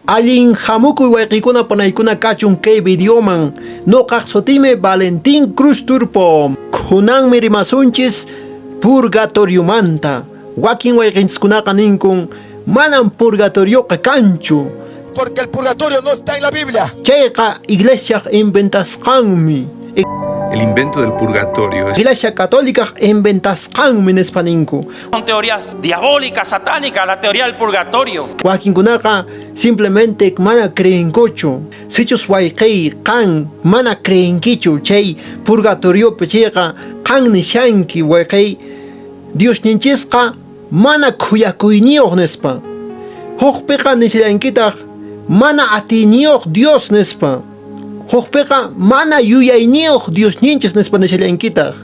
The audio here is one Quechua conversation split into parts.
Allin hamukuy wayqiykuna panaykuna kachun kay videoman. Noqaq sutiymi Valentín Cruz Turpo. Kunanmi rimasunchis purgatoriomanta. Wakin wayqinchiskunaqa ninkun manan purgatorioqa kanchu. Porque el purgatorio no está en la Biblia. Chayqa iglesiaq inventasqanmi. El invento del purgatorio es Iglesia Católicaq inventasqanmi nispa ninku. Son teorías diabólicas, satánicas, la teoría del purgatorio. Wakinkunaqa simplemente mana creenkuchu. Sichus wayqiy qan mana creenkichu chay purgatoriopi chayqa qan nishanki wayqiy Diosninchisqa mana khuyakuyniyuq nispa. Hukpiqa nishallankitaq mana atiyniyuq Dios nispa. Hukpiqa mana yuyayniyuq Diosninchis nispa nishallankitaq.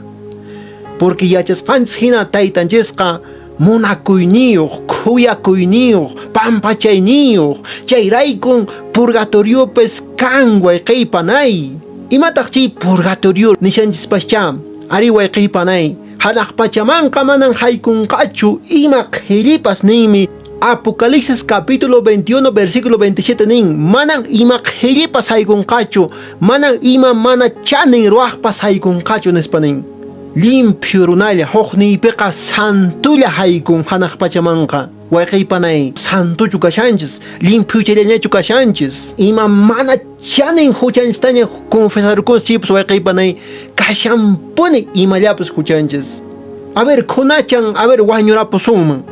Porque yachasqanchis hina taytanchisqa munakuyniyuq, khuyakuyniyuq, pampachayniyuq. Chayraykun purgatoriopis kan wayqiy panay. Imataq chay purgatorio nishanchispascha? Ari wayqiy panay, hanaq pachamanqa manan haykunqachu ima qhillipas ninmi. Apocalipsis capítulo 21 versículo 27 nin, manan ima qhillipas haykunqachu, manan ima mana chanin ruwaqpas haykunqachu nispa nin. Limpio runalla hukniypiqa santulla haykun hanaq pachamanqa. Wayqiy panay, santuchu kashanchis, limpiochallañachu kashanchis, ima mana chanin huchanchistaña confesarukun chaypas wayqiy panay, kashanpuni imallapas huchanchis. A ver, khunachan, a ver, wañurapusunman.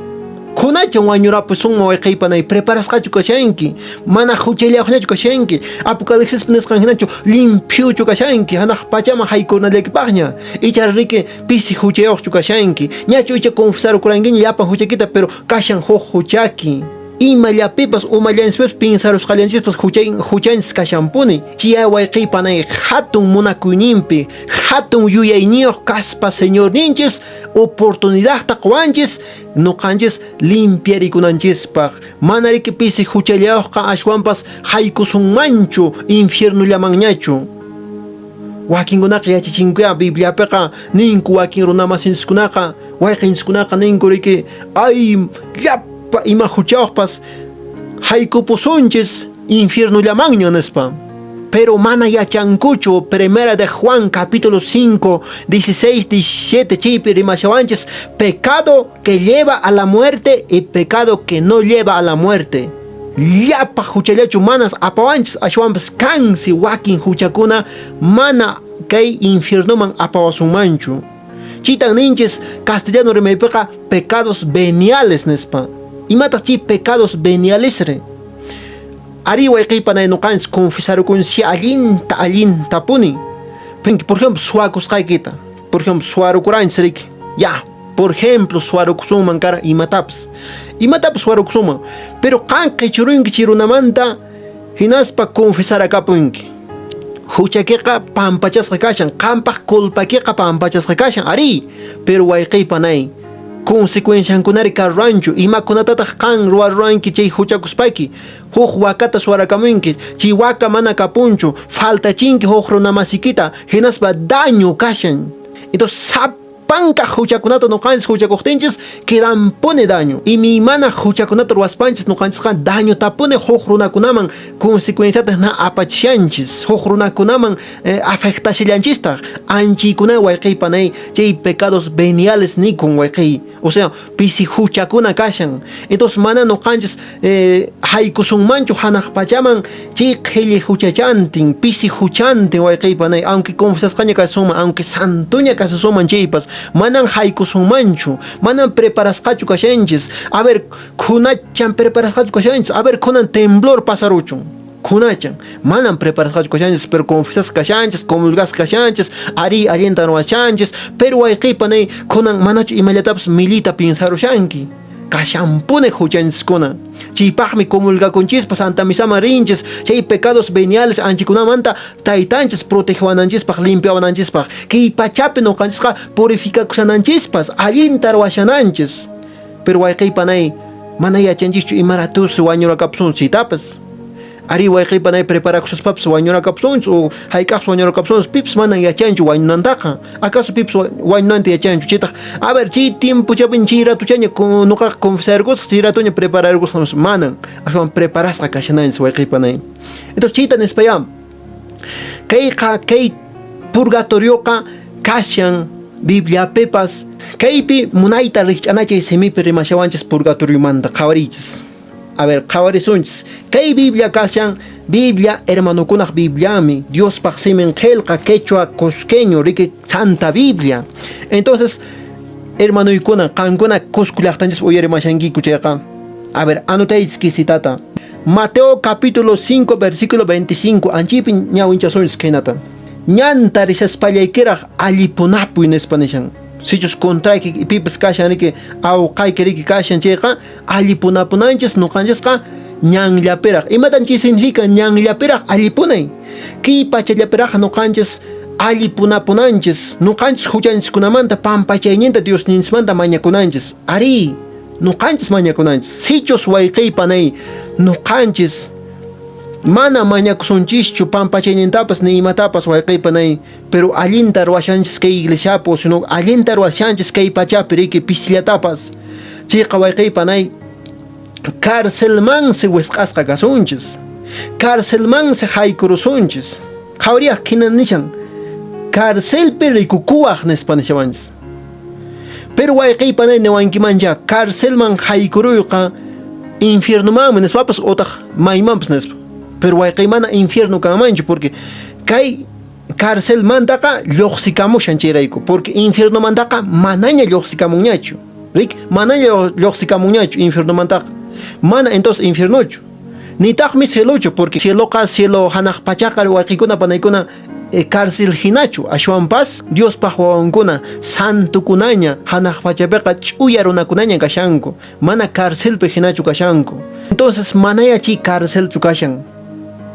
Khunachan wañurapusunman wayqiy panay, preparasqachu kashanki, mana huchallaqñachu kashanki, Apocalipsis nisqan hinachu limpiochu kashanki, hanaq pachaman haykunallaykipaqña, icha riki pisi huchayuqchu kashanki, ñachu icha confesarukurankiña llapan huchakita, pero kashan huk huchaki. Imallapipas umallanchispipas piensarusqallanchispas huchanchis kashanpuni. Chay wayqiy panay hatun munakuyninpi, hatun yuyayniyuq kaspa Señorninchis oportunidadta qowanchis noqanchis limpiarikunanchispaq. Mana riki pisi huchallayuqqa ashwanpas haykusunmanchu infiernollamanñachu. Wakinkunaqa yachachinkuya Bibliapiqa ninku wakin runamasinchiskunaqa, wayqinchiskunaqa ninku riki ay llapa ima huchayuqpas haykupusunchis infiernollamanña nispa. Pero mana yachankuchu Primera de Juan capítulo 5, 16, 17 chaypi rimashawanchis pecado que lleva a la muerte y pecado que no lleva a la muerte. Llapa huchallachu manas apawanchis ashwanpas kansi wakin huchakuna mana kay infiernoman apawasunmanchu. Chaytan ninchis castellano rimaypiqa pecados veniales nispa. Imataq chay pecados veniales re? Ari wayqiy panay noqanchis confesarukunsi allinta allintapuni. Por ejemplo, suwakusqaykita. Por ejemplo, suwarukuranchis riki. Ya, por ejemplo, suwarukusunman kara imatapas. Imatapas suwarukusunman. Pero qan qichurunki chay runamanta hinaspa confesarakapunki. Huchakiqa pampachasqa kashan, qampaq culpakiqa pampachasqa kashan, ari. Pero wayqiy panay, consecuenciankunari karranchu, imakunatataq qan ruwaruranki chay huchakuspayki, huk wakata suwarakamunki, chay waka mana kapunchu, faltachinki huk runamasikita, hinaspa daño kashan. Entonces, sapanka huchakunata noqanchis huchakuqtinchis quedanpuni daño. Imaymana huchakunata ruwaspanchis noqanchisqa daño tapuni huk runakunaman consecuenciata na apachishanchis, huk runakunaman afectashallanchistaq. Anchiykuna wayqiy panay chay pecados veniales nikun wayqiy. O sea, pisi huchakuna kashan. Entonces mana noqanchis haykusunmanchu hanaq pachaman chay qhilli huchachantin, pisi huchantin wayqiy panay, aunque confesasqaña kasunman, aunque santoña kasusunman chaypas, manan haykusunmanchu, manan preparasqachu kashanchis. A ver, khunachan preparasqachu kashanchis, a ver, khunan temblor pasaruchun. Khunachan, manan preparasqachu kashanchis, pero confesasqa kashanchis, comulgasqa kashanchis, ari allinta ruwashanchis, pero wayqiy panay, khunan manachu imallatapas millita piensarushanki. Kashanpuni huchanchiskuna. Chaypaqmi comulgakunchispas, Santa Misaman rinchis, chay pecados veniales anchikunamanta taytanchis protegewananchispaq, limpiawananchispaq. Kay pachapi noqanchisqa purificakushananchispas, allinta ruwashananchis. Pero wayqiy panay, mana yachanchischu imaratus wañurakapusun chaytapas. Arí, wayqeypanay preparakushaspapis wañurakapusunchis o hayk'aqpas wañurakapusunchis, pipis manan yachanchu wañunantaqa. Acaso pipis wañunanta yachanchu? Chaytaq, a ver, chay tiempochapin chay ratuchaña noqaqa confesarkusaq, chay ratuña prepararkusaq, manan. Aswan preparasqa kashananchis wayqeypanay. Entonces chayta nispayá, kayqa kay purgatorioqa kashan Bibliapipas. Kaypi munayta rikch'anachay simipi rimashawanchis purgatoriomanta, qhawariychis. A ver, qhawarisunchis. Kay Biblia kashan, Biblia hermanokunaq Biblianmi, Diospaq simin qelqa quechua cusqueño, riki Santa Biblia. Entonces, hermanoykuna, qankuna Cusco llaqtanchispi uyarimashankiku chayqa, a ver, anotaychis kay citata. Mateo capítulo 5, versículo 25, anchaypi ñawinchasunchis khaynata. Ñanta rishaspallaykiraq allipunapuy nispa nishan. Sichus contrayki pipas kashan riki, awqayki riki kashan chayqa, allipunapunanchis noqanchisqa ñanllapiraq. Imatan chay significa ñanllapiraq allipunay? Kay pachallapiraq noqanchis allipunapunanchis, noqanchis huchanchiskunamanta pampachayninta Diosninchismanta mañakunanchis. Arí, noqanchis mañakunanchis. Sichus wayqey panay noqanchis mana mañakusunchischu pampachaynintapas ni imatapas wayqey panay, pero allinta ruwashanchis kay iglesiapi, o sino allinta ruwashanchis kay pachapi riki pisillatapas, chayqa wayqey panay carcelmansi wisq'asqa kasunchis, carcelmansi haykurusunchis. Qhawariyaq khina nishan, carcelpi rikukuwaq nispa nishawanchis. Pero wayqey panay niwankimancha, carcelman haykuruyqa infiernomanmi nispapas otaq maymanpas nispa. Pero wayqey mana infierno kanmanchu, porque kay carcelmantaqa lluqsikamushan chayrayku, porque infiernomantaqa manaña lluqsikamunñachu. Rik, manaña lluqsikamunñachu infiernomantaqa. Mana entonces infiernochu. Nitaqmi cielochu, porque cieloqa cielo hanaq pachaqa wayqikuna panaykuna cárcel hinachu, ashwanpas Diospaq wawankuna santokunaña hanaq pachapiqa ch'uya runakunaña kashanku, mana carcelpi hinachu kashanku. Entonces manaya chay carcelchu kashan.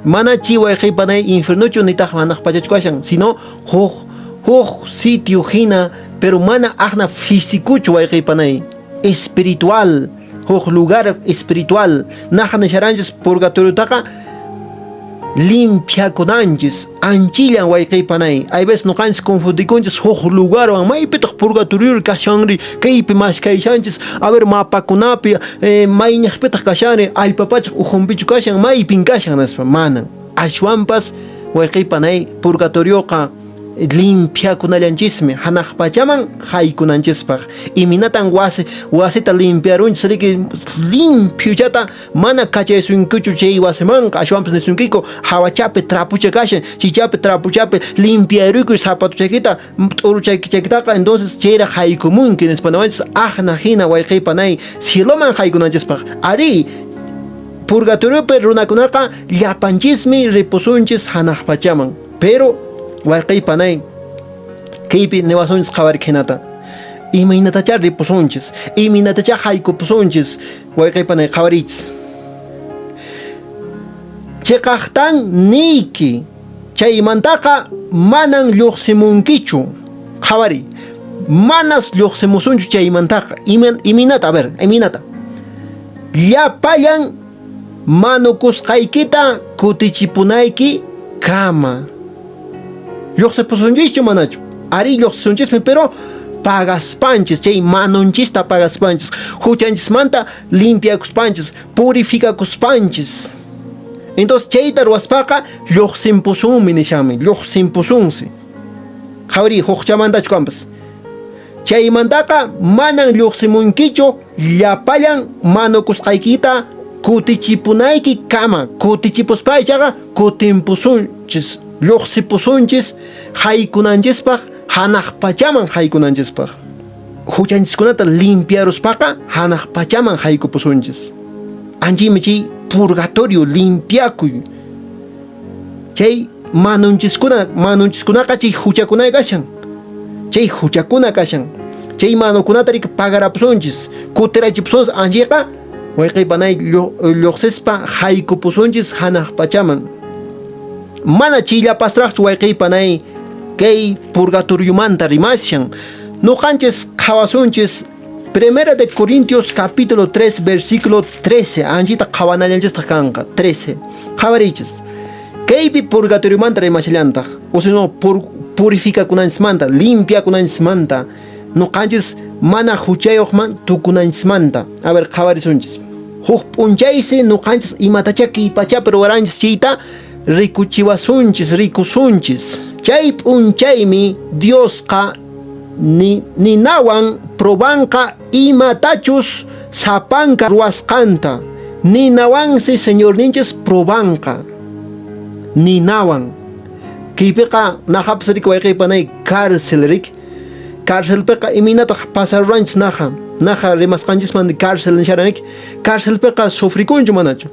Mana chay wayqey panay infiernochu nitaq hanaq pachachu kashan, sino huk huk sitio hina, pero mana aqna físicochu wayqey panay, espiritual, huk lugar espiritual. Naqa nisharanchis purgatoriotaqa limpiakunanchis, anchillan wayqey panay. Hay veces noqanchis confundikunchis huk lugarwan, maypitaq purgatorio kashanri, kaypi maskhayshanchis, a ver mapakunapi, mayñaqpitaq kashanri, allpa pachaq ukhunpichu kashan, maypin kashan nispa, manan. Ashwanpas wayqey panay purgatorioqa limpiakunallanchismi hanaq pachaman haykunanchispaq. Imaynatan wasi wasita limpiarunchis riki limpiochata mana kachaysunkichu chay wasimanqa, ashwanpas nisunkiku hawachapi trapucha kashan, chaychapi trapuchapi limpiaruykuy zapatochaykita t'uruchaykichaykitaqa, entonces chayraq haykumunki nispa niwanchis aqna hina wayqey panay cieloman haykunanchispaq. Arí, purgatoriopi runakunaqa llapanchismi ripusunchis hanaq pachaman, pero wayqey panay kaypi niwasunchis qhawarik hinata, imaynatachá ripusunchis, imaynatachá haykupusunchis, wayqey panay qhawariychis. Cheqaqtan niyki, chaymantaqa manan lluqsimunkichu. Qhawariy, manas lluqsimusunchu chaymantaqa. Imaynata, a ver, imaynata? Llapallan manukusqaykita kutichipunayki kama. Lluqsipusunchischu manachu? Arí, lluqsisunchismi, pero pagaspanchis, chay manunchista pagaspanchis, huchanchismanta limpiakuspanchis, purificakuspanchis. Entonces chayta ruwaspaqa lluqsimpusunmi nishanmi, lluqsimpusunsi. Qhawariy, hukchamantachu kanpas. Chaymantaqa manan lluqsimunkichu llapallan manukusqaykita kutichipunayki kama. Kutichipuspá ichaqa kutimpusunchis, lluqsipusunchis haykunanchispaq, hanaq pachaman haykunanchispaq. Huchanchiskunata limpiaruspaqa hanaq pachaman haykupusunchis. Anchaymi chay purgatorio limpiakuy. Chay manunchiskuna, manunchiskunaqa chay huchakuna kashan. Chay huchakuna kashan. Chay manukunata riki pagarapusunchis, kutirachipusunchis anchayqa wayqey panay lluqsispa haykupusunchis hanaq pachaman. Mana chayllapasraqchu wayqey panay kay purgatoriomanta rimashan. Noqanchis qhawasunchis. Primera de Corintios capítulo 3 versículo 13. Anchita qhawanallanchistaq kanqa. 13. Qhawarichis. Kaypi purgatoriomanta rimashallantaq. O si no, purificakunanchismanta, limpiakunanchismanta, noqanchis mana huchayuqman tukunanchismanta. A ver, qhawarisunchis. Huk p'unchaysi noqanchis imatachá kay pachapi ruwaranchis chayta rikuchiwasunchis, rikusunchis. Chay p'unchaymi Diosqa ninawan probanqa imatachus sapanka ruwasqanta. Ninawansi Señorninchis probanqa. Ninawan. Kaypiqa naqapas rik wayqeypanay cárcel rik. Carcelpiqa imaynataq pasaruranchis naqa. Naqa rimasqanchisman cárcel nisharan rik. Carcelpiqa sufrikunchu manachu.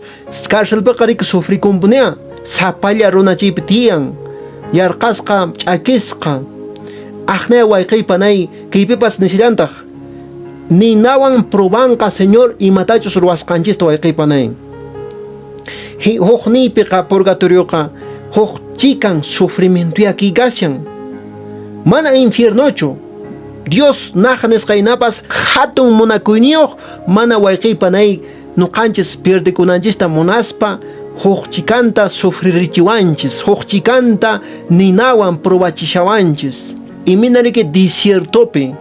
Carcelpiqa rik sufrikunpunia. Sapalla runa chaypi tiyan. Yarqasqa, ch'akisqa. Aqnaya wayqeypanay kaypipas nishallantaq. Ninawan probanqa Señor imatachus ruwasqanchista wayqeypanay. Hukniypiqa purgatorioqa huk chikan sufrimientoyaki kashan. Mana infiernochu. Dios naqa nisqaynapas hatun munakuyniyuq mana wayqeypanay noqanchis pierdekunanchista munaspa huk chikanta sufririchiwanchis, huk chikanta ninawan probachishawanchis. Imina riki desiertopi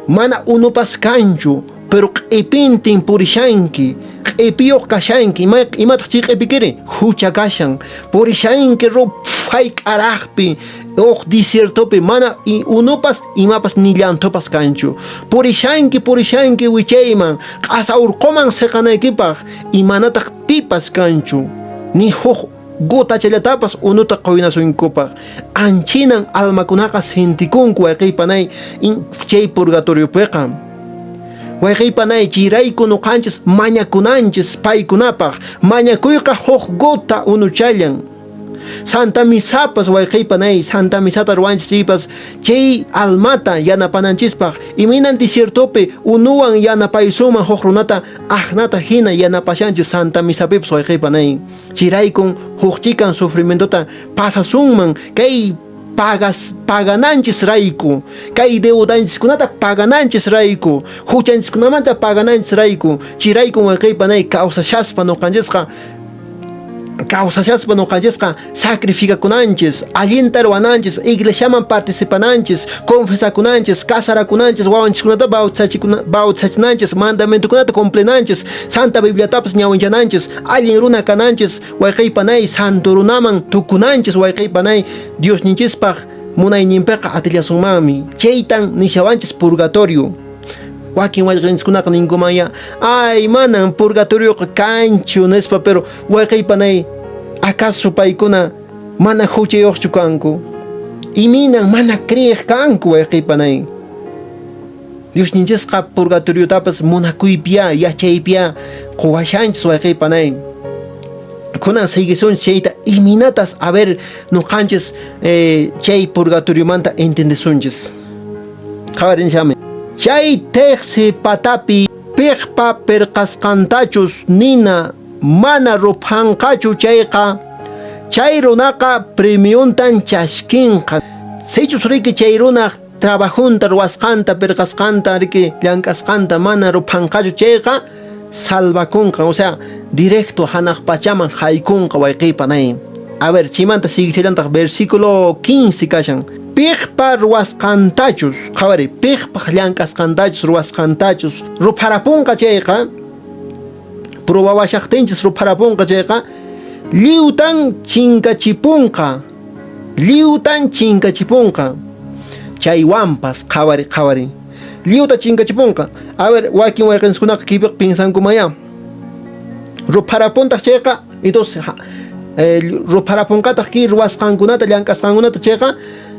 mana unupas kanchu, pero q'ipintin purishanki, q'ipiyuq kashanki, imataq chay q'ipikiri? Hucha kashan. Purishanki ruphay k'araqpi, huk desiertopi mana unupas imapas ni llantupas kanchu. Purishanki, purishanki wichayman, q'asa urquman seqanaykipaq, imanataq pipas kanchu, ni huk gotachallatapas unuta qoynasunkupaq. Anchinan almakunaqa sintikunku wayqeypanay chay purgatoriopiqa. Wayqeypanay chayrayku noqanchis mañakunanchis paykunapaq. Mañakuyqa huk gota unuchallan. Santa misapas wayqeypanay, Santa misata ruwanchis chaypas chay almata yanapananchispaq. Imaynan desiertopi unuwan yanapaysunman huk runata aqnata hina yanapashanchis Santa misapipas wayqeypanay. Chayraykun huk chikan sufrimientota pasasunman kay pagananchis rayku, kay deudanchiskunata pagananchis rayku, huchanchiskunamanta pagananchis rayku. Chayraykun wayqeypanay kawsashaspa noqanchisqa sacrificakunanchis, allinta ruwananchis, iglesiaman participananchis, confesakunanchis, casarakunanchis, wawanchiskunata bautizachinanchis, mandamientokunata cumplinanchis, Santa Bibliatapas ñawinchananchis, allin runa kananchis, wayqeypanay santo runaman tukunanchis, wayqeypanay Diosninchispaq munayninpiqa atillasunmanmi. Chaytan nishawanchis purgatorio. Wakin wayqenchiskunaqa ninkumanya, ay manan purgatorioqa kanchu nispa, pero wayqeypanay acaso paykuna mana huchayuqchu kanku? Iminan mana creeq kanku wayqeypanay. Diosninchisqa purgatoriotapas munakuypiya, yachaypiya quwashanchis wayqeypanay. Kunan siguisunchis chayta iminatas a ver noqanchis chay purgatoriomanta entendesunchis. Qhawarinchami. Chay teqsi patapi piqpa pirqasqantachus nina mana ruphanqachu chayqa, chay runaqa premiontan chashkinqa. Sichus riki chay runaq trabajunta ruwasqanta, pirqasqanta, riki llank'asqanta mana ruphanqachu chayqa salvakunqa, o sea, directo hanaq pachaman haykunqa wayqeypanay. A ver, chaymanta siguichallantaq versículo 15 kashan. Piqpa ruwasqantachus, qhawari, piqpaq llank'asqantachus, ruwasqantachus rupharapunqa chayqa, probawashaqtinchis rupharapunqa chayqa, lliwtan chinkachipunqa. Lliwtan chinkachipunqa. Chaywanpas, qhawari, qhawari. Lliwta chinkachipunqa. A ver, wakin wayqenchiskunaqa kaypiqa pinsankumaya. Rupharapuntaq chayqa, entonces rupharapunqataq kay ruwasqankunata, llank'asqankunata chayqa,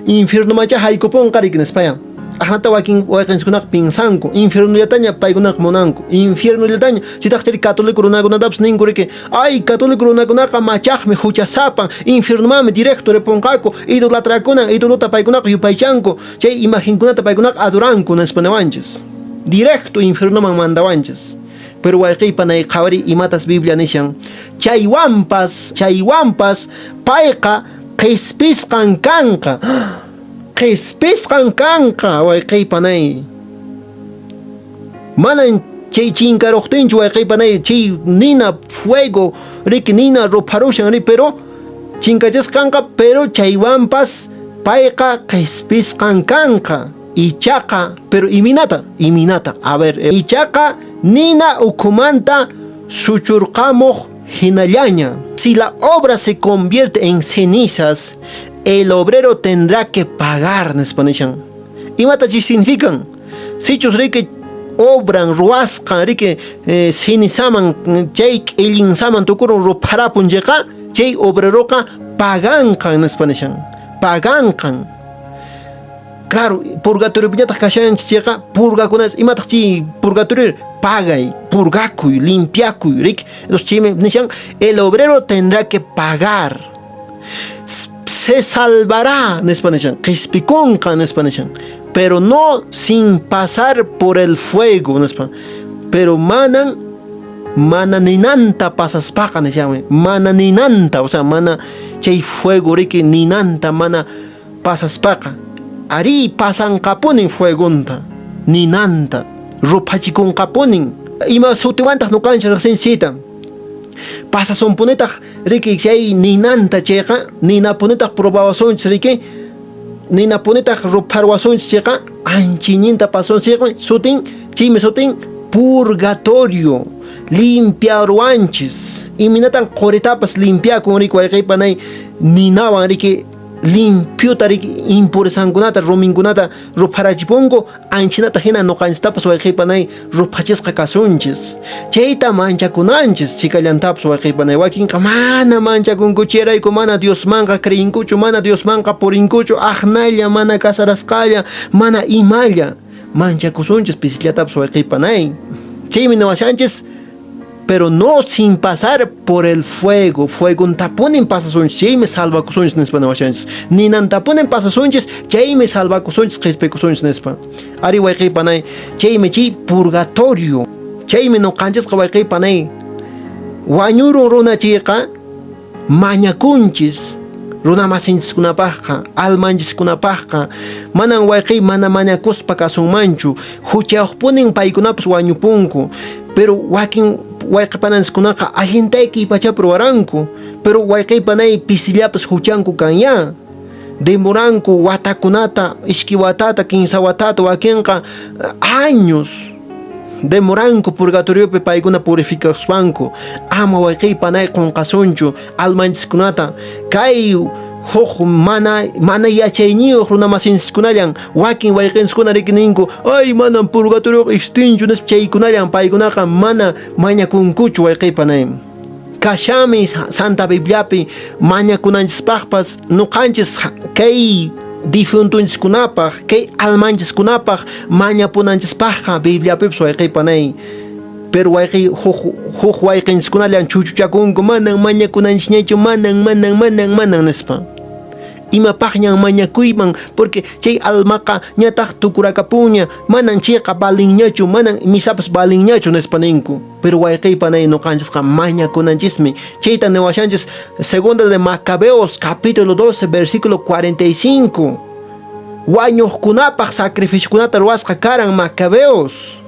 infiernomanchá haykupunqa riki nispaya. Aqnata wakin wayqenchiskunaqa pinsanku, infiernollataña paykunaqa munanku, infiernollataña. Chaytaq chayri católico runakunatapas ninku riki, ay católico runakunaqa machaqmi, huchasapan, infiernomanmi directo ripunqaku, idolatrakunan, idolota paykunaqa yupaychanku, chay imagenkunata paykunaqa adoranku nispa niwanchis. Directo infiernoman mandawanchis. Pero wayqeypanay qhawari imatas Biblia nishan. Chaywanpas, chaywanpas payqa qhispisqan kanqa. Qhispisqan kanqa wayqeypanay. Manan chay chinkaruqtinchu wayqey panay chay nina fuego riki nina rupharushan ri pero chinkachisqanqa pero chaywanpas payqa qespisqan kanqa. Ichaqa pero iminata iminata a ver ichaqa nina ukhumanta suchurqamuq hinallaña. Si la obra se convierte en cenizas, el obrero tendrá que pagar nispa nishan. Imata chay significan? Sichus riki obran ruwasqan riki cenizaman chay k'illinsaman tukurun rupharapun chayqa chay obreroqa paganqan nispa nishan. Paganqan. Claro, purgatoriopiñataq kashanchis chayqa purgakunas imataq chay purgatorio pagay, purgakuy, limpiakuy, riki. Entonces chaymi nishan el obrero tendrá que pagar. Se salvará nispa nishan, qispikunqa nispa nishan, pero no sin pasar por el fuego nispa. Pero manan mana ninanta pasaspaqa nishanmi, mana ninanta, o sea, mana chay fuego riki ninanta mana pasaspaqa. Arí pasanqapunin fuegonta, ninanta, ruphachikunqapunin. Ima sutiwantaq ñuqanchik riqsinchikta. Pasasunpunitaq riki chay ninanta chayqa, ninapunitaq probawasunchis riki, ninapunitaq rupharwasunchis chayqa, anchiñinta pasunchikmi sutin, chaymi sutin purgatorio, limpiaruwanchis. Imaynatan quritapas limpiakun riki wayqey panay ninawan riki limpiota riki impurezankunata ruminkunata rupharachipunku anchinata hina ñuqanchistapas wayqey panay ruphachisqa kasunchis. Chayta manchakunanchis chikallantapas wayqey panay wakinqa mana manchakunku chayrayku mana Diosmanqa creyinkuchu, mana Diosmanqa purinkuchu, aqnalla, mana casarasqalla, mana imalla. Manchakusunchis pisillatapas wayqey panay. Chaymi niwashanchis pero no sin pasar por el fuego, fuegontapunin pasasunchis, chaymi salvakusunchis nispa niwashanchis. Ninantapunin pasasunchis, chaymi salvakusunchis, qhispikusunchis nispa. Ari wayqey panay, chaymi chay purgatorio, chaymi ñuqanchisqa wayqey panay wañurun runa chayqa mañakunchis runa masinchiskunapaqqa, almanchiskunapaqqa, manan wayqey mana mañakuspa kasunmanchu, huchayuqpunin paykunapas wañupunku, pero wakin wayqe pananchiskunaqa allintayki pachapi ruwaranku, pero wayqey panay pisillapas huchanku kanyá. Demoranku watakunata, iskay watata, kinsa watata, wakinqa años demoranku purgatoriopi paykuna purificaspanku. Ama wayqey panay qunqasunchu almanchiskunata kay huk mana yachayniyuq runa masinchiskunallan wakin wayqinchiskuna riki ninku ay manam purgatorioqa existinchu nispa chaykunallan paykunaqa mana mañakunkuchu wayqey panay. Kashanmi Santa Bibliapi mañakunanchispaqpas ñuqanchis kay difuntunchiskunapaq, kay almanchiskunapaq mañapunanchispaqqa Bibliapipas wayqey panay. Pero wayqey huk wayqinchiskunallan chuchuchakunku manan mañakunanchisñachu manan manan manan manan nispa. Imapaqñan mañakuyman porque chay almaqa ñataq tukurakapunña manan chayqa valinñachu manan misapas valinñachu nispa ninku. Pero wayqey panay ñuqanchisqa mañakunanchismi. Chayta niwashanchis Segunda de Macabeos capítulo 12 versículo 45. Wañuqkunapaq sacrificiokunata ruwasqa karan Macabeos.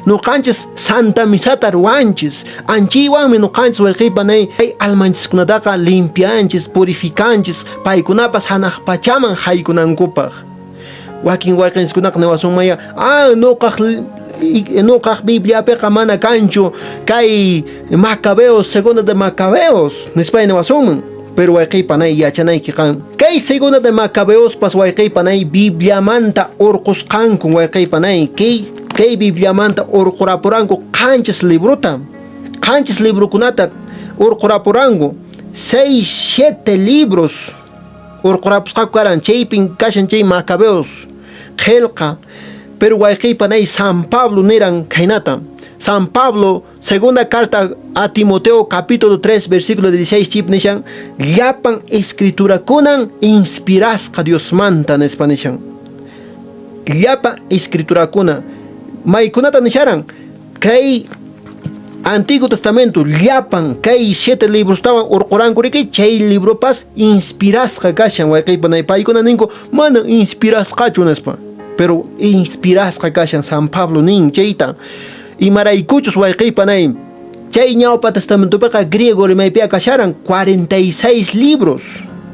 Ñuqanchis Santa Misata ruwanchis. Anchiywanmi ñuqanchis wayqey panay kay almanchiskunataqa limpianchis, purificanchis, paykunapas hanaq pachaman haykunankupaq. Wakin wayqinchiskunaqa niwasunmaya, ah, nuqaq Bibliapiqa mana kanchu kay Macabeos, Segunda de Macabeos, nispay niwasunman. Pero wayqey panay yachanayki qan. Kay Segunda de Macabeospas wayqey panay Bibliamanta urqusqanku wayqey panay. Kay Bibliamanta urqurapuranku qanchis librota. Qanchis librokunata urqurapuranku. 6, 7 libros urqurapusqaku karan. Chaypin kashan chay Macabeos qillqa. Pero wayqey panay San Pablo niran khaynata. San Pablo, segunda carta a Timoteo, capítulo 3, versículo 16, chip nishan, llapan escriturakunan inspirasqa Diosmanta nispa nishan. Llapan escriturakuna. Maykunata nisharan, kay Antiguo Testamento, llapan kay 7 libros tawan urquranku riki, chay libropas inspirasqa kashan wayqey panay. Paykuna ninku, mana inspirasqachu nispa. Pero inspirasqa kashan San Pablo nin chayta. Imaraykuchus wayqiy panay, chay ñawpa testamentopiqa griego rimaypiqa kasharan 46 libros.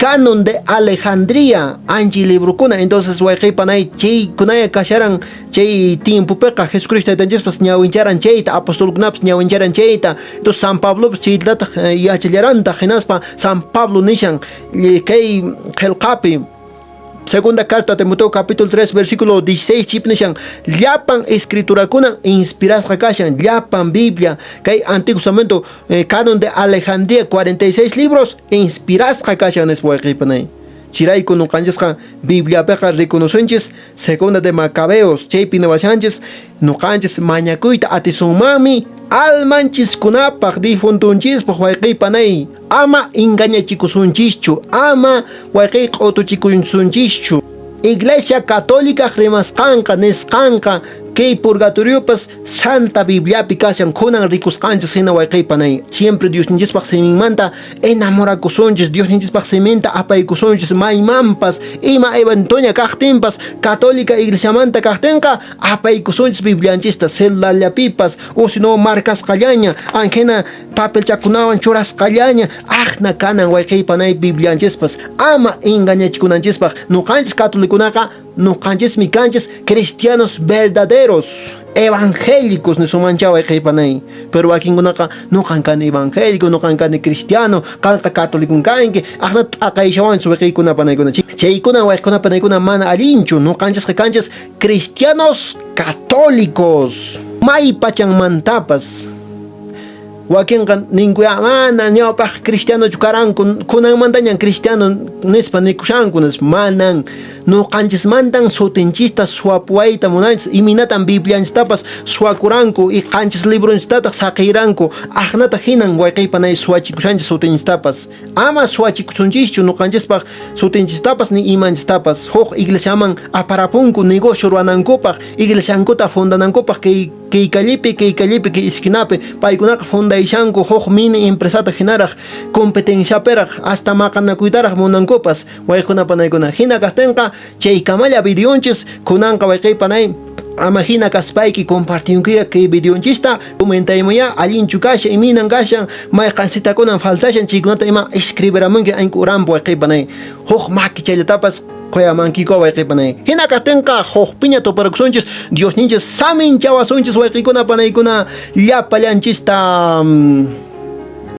Canon de Alejandría, anchi librokuna. Entonces wayqiy panay, chaykunaya kasharan chay tiempopiqa Jesucristo taytanchispas ñawincharan chayta, apostolkunapas ñawincharan chayta. Entonces San Pablopas chaytataq yachallarantaq, hinaspa San Pablo nishan kay qillqapi Segunda carta a Timoteo capítulo 3 versículo 16 chip nishan llapan escriturakuna inspirasqa kashan, llapan Biblia kay Antiguo Testamento canon de Alejandría 46 libros inspirasqa kashan nispa wayqiy panay. Chirayku nuqanchisqa Bibliapiqa reconocenchis Segunda de Macabeos chaypi niwashanchis nuqanchis mañakuyta atisunmanmi almanchiskunapaq difuntunchispaq wayqiy panay. Ama engañachikusunchischu, ama wayqiy q'utuchikusunchischu. Iglesia Católica rimasqanqa nisqanqa kay purgatoriopas Santa Bibliapi kashan kunan rikusqanchis hina wayqiy panay. Siempre Diosninchispaq siminmanta enamorakusunchis, Diosninchispaq siminta apaykusunchis maymanpas ima eventoña kaqtinpas Católica iglesiamanta kaqtinqa apaykusunchis Biblianchista celularllapipas o si no marcasqallaña anjina papelchakunawan churasqallaña aqna kanan wayqiy panay Biblianchispas ama engañachikunanchispaq. Nuqanchis catolicunaqa nuqanchismi kanchis cristianos verdaderos evangélicos nisumancha wayqiy panay. Pero wakinkunaqa nuqan kani evangélico, nuqan kani cristiano, qanqa católico kanki, aqna t'aqayshawanchis wayqiykuna panaykuna. Chaykuna wayqikuna panaykuna mana allinchu, nuqanchisqa kanchis cristianos católicos. May pachanmantapas wakinqa ninkuya mana ñawpaq cristianochu karanku, kunanmantañan cristiano nispa nikushanku nispa. Manan nuqanchismantan sutinchista suwapuwayta munanchis, imaynatan Biblianchistapas suwakuranku y qanchis libronchistataq saqiranku, aqnata hinan wayqiy panay suwachikushanchis sutinchistapas. Ama suwachikusunchischu nuqanchispaq sutinchistapas ni imanchistapas. Huk iglesiaman aparapunku negocio ruwanankupaq, iglesiankuta fundanankupaq kay callepi, kay callepi, kay esquinapi paykunaqa fundayshanku huk mini empresata hinaraq competenciaperaq hasta maqanakuytaraq munankupas wayqikuna panaykuna. Hina kaqtinqa chaykamalla videonchis kunanqa wayqiy panay ama hina kaspayki compartinkuya kay videonchista, comentaymuya allinchu kashan, imaynan kashan, mayqan citakunan faltashan chaykunata ima escribiramunki anku urampu wayqiy panay. Huk maki chayllatapas qoyamankiko wayqiy panay. Hina kaqtinqa huk piña tuparakusunchis, Diosninchis saminchawasunchis wayqiykuna panaykuna llapallanchista.